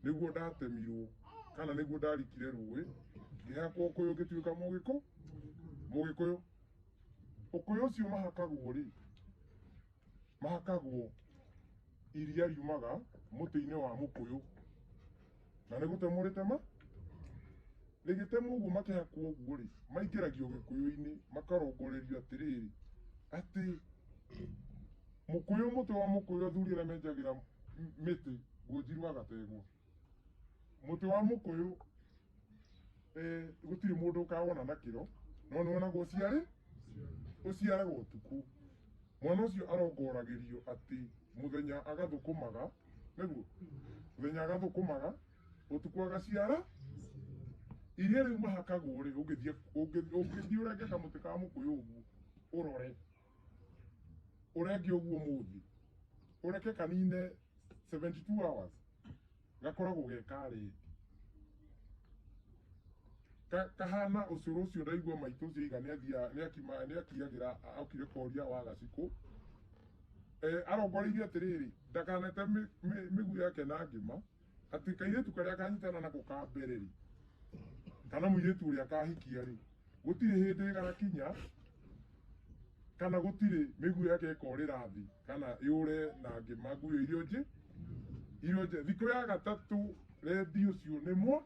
Nĩguo ndatemirwo kana nĩguo ndarikire rũĩ ngĩhakwo ũkũyũ ngĩtuĩka mũgĩkũyũ. Ũkũyũ ũcio mahakagwo rĩ, mahakagwo iria riumaga mũtĩ-inĩ wa mũkũyũ na nĩ gũtemwo rĩtema rĩgĩtemwo ũguo makĩhakwo ũguo rĩ, maingĩragio gĩkũyũ-inĩ makarongorerio atĩrĩrĩ atĩ mũkũyũ, mũtĩ wa mũkũyũ, athuri arĩa menjagĩra mĩtĩ ngũnjirwo agategwo mũtĩ wa mũkũyũ, gũtirĩ mũndũ ũkawona na kĩro no nĩ wonagwo ũciarĩ ũciaraga ũtukũ. Mwana ũcio arongoragĩrio atĩ mũthenya agathũkũmaga, nĩguo mũthenya agathũkũmaga ũtukũ agaciara. Iria rĩu mahakagwo rĩ, ũngĩthiĩ ũngĩthiĩ ũrenge kamũtĩ ka mũkũyũ ũguo ũrore ũrenge ũguo mũthĩ ũreke kanine 72 hours gakoragwo ge ka red kahana ũcũrũ ũcio. Ndaigua maitũ ũcio iga nĩ akiagĩra okire koria wa gacikũ, arongoreirie atĩrĩrĩ ndakanete mĩguĩ yake na ngĩma atĩ kairĩtu karĩa kanyitana nako ka mbere rĩ, kana mũirĩtu ũrĩa kahikia rĩ, gũtirĩ hĩndĩ ĩgakinya kana gũtirĩ mĩguĩ yake ĩkorĩra thĩ kana yũre na ngĩma nguo irio nje irio nje. Thikũ ya gatatũ rendi ũcio nĩ mwa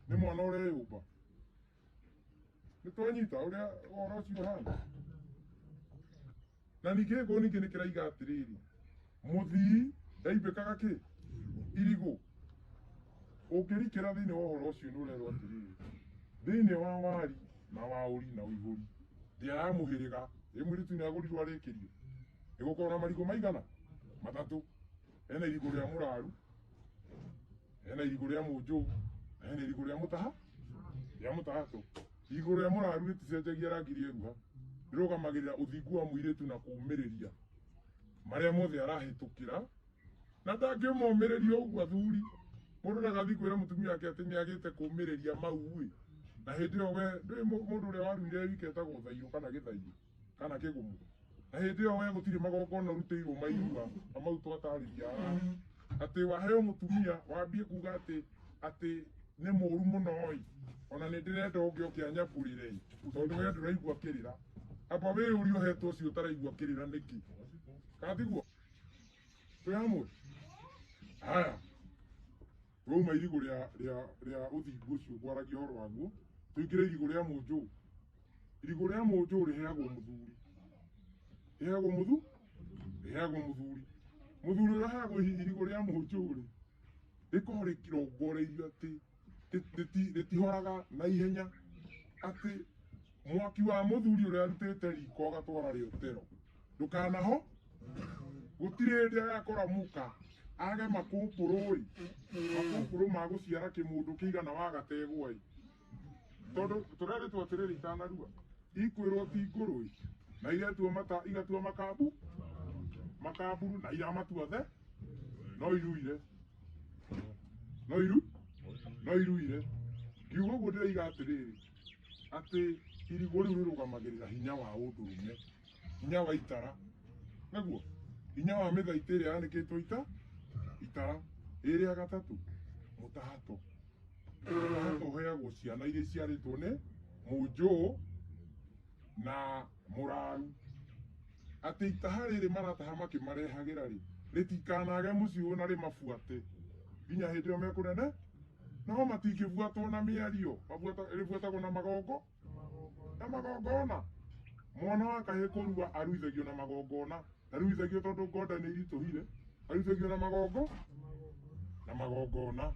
nĩ mwana ũreyũmba. Nĩ twanyita ũrĩa ũhoro ũcio ũhana. Na ningĩ gĩkũyũ ningĩ nĩ kĩraiga atĩrĩrĩ, mũthii ndaimbĩkaga kĩ irigũ. Ũngĩrikĩra thĩinĩ wa ũhoro ũcio nĩ ũrerwo atĩrĩrĩ, thĩinĩ wa wari na waũri na ũihũri ndĩa ya mũhĩrĩga ĩ mũirĩtu nĩ agũrirwo arĩkĩrio ĩgũkorwo na marigũ maigana matatũ. Hena irigũ rĩa mũraru, hena irigũ rĩa mũnjũ, na hena irigũ rĩa mũtaha rĩa mũtahatũ. Irigũ rĩa mũraru rĩticenjagia rangi rĩeruha, rĩrũgamagĩrĩra ũthingu wa mũirĩtu na kũũmĩrĩria marĩa mothe arahĩtũkĩra na ndangĩmomĩrĩria ũguo. Athuri, mũndũ ndagathiĩ kwĩra mũtumia wake atĩ nĩ agĩte kũũmĩrĩria mau ĩ, na hĩndĩ ĩyo we ndũĩ mũndũ ũrĩa waruire wike etagwo thairũ kana gĩthairũ kana kĩgumu, na hĩndĩ ĩyo we gũtirĩ magongona ũrutĩirwo mairua na mau twatarĩria haha atĩ waheo mũtumia wambie kuga atĩ nĩ mũru mũno ĩ, ona nĩ ndĩrenda ũngĩ oke anyamburĩre ĩ, tondũ we ndũraigua kĩrĩra. Amba wĩyũrie ũhetwo ũcio ũtaraigua kĩrĩra nĩkĩ, kana tiguo? Twĩ hamwe? Haya, twauma irigũ rĩa ũthingu ũcio ngwaragia ũhoro waguo, tũingĩre irigũ rĩa mũnjũ. Irigũ rĩa mũnjũ rĩheagwo mũthuri, rĩheagwo mũthu rĩheagwo mũthuri. Mũthuri ũrĩa ũheagwo irigũ rĩa mũnjũ rĩ, rĩkoragwo rĩrongoreirio atĩ rĩtihoraga na ihenya, atĩ mwaki wa mũthuri ũrĩa arutĩte riko agatwara rĩotero ndũkanaho. Gũtirĩ hĩndĩ agakora mũka age makũmbũrũ ĩ, makũmbũrũ ma gũciara kĩmũndũ kĩigana wa gategwa ĩ, tondũ tũrerĩtwo atĩrĩrĩ, itanarua ikwĩrwo ti ngũrũ ĩ, na iretua mata igatua makambu makamburu na iramatua the no iruire no iru no iruire. Ngiuga ũguo ndĩroiga atĩrĩrĩ, atĩ irigũ rĩu rĩrũgamagĩrĩra hinya wa ũndũrũme, hinya wa itara, nĩguo hinya wa mĩthaitĩ ĩrĩa yanĩkĩtwo ita itara. Ĩrĩa gatatũ, mũtahato. Mũtahato ũheagwo ciana iria iciarĩtwo nĩ mũnjũ na mũraru, atĩ itaha rĩrĩ marataha makĩmarehagĩra rĩ, rĩtikanage mũciĩ ũyũ na rĩmabuate nginya hĩndĩ ĩyo mekũnene. No matingĩbuatwo na mĩario, rĩbuatagwo na magongo na magongona. Mwana wa kahĩĩ kũrua aruithagio na magongona, ndaruithagio tondũ ngonda nĩ iritũhire, aruithagio na magongo na magongona.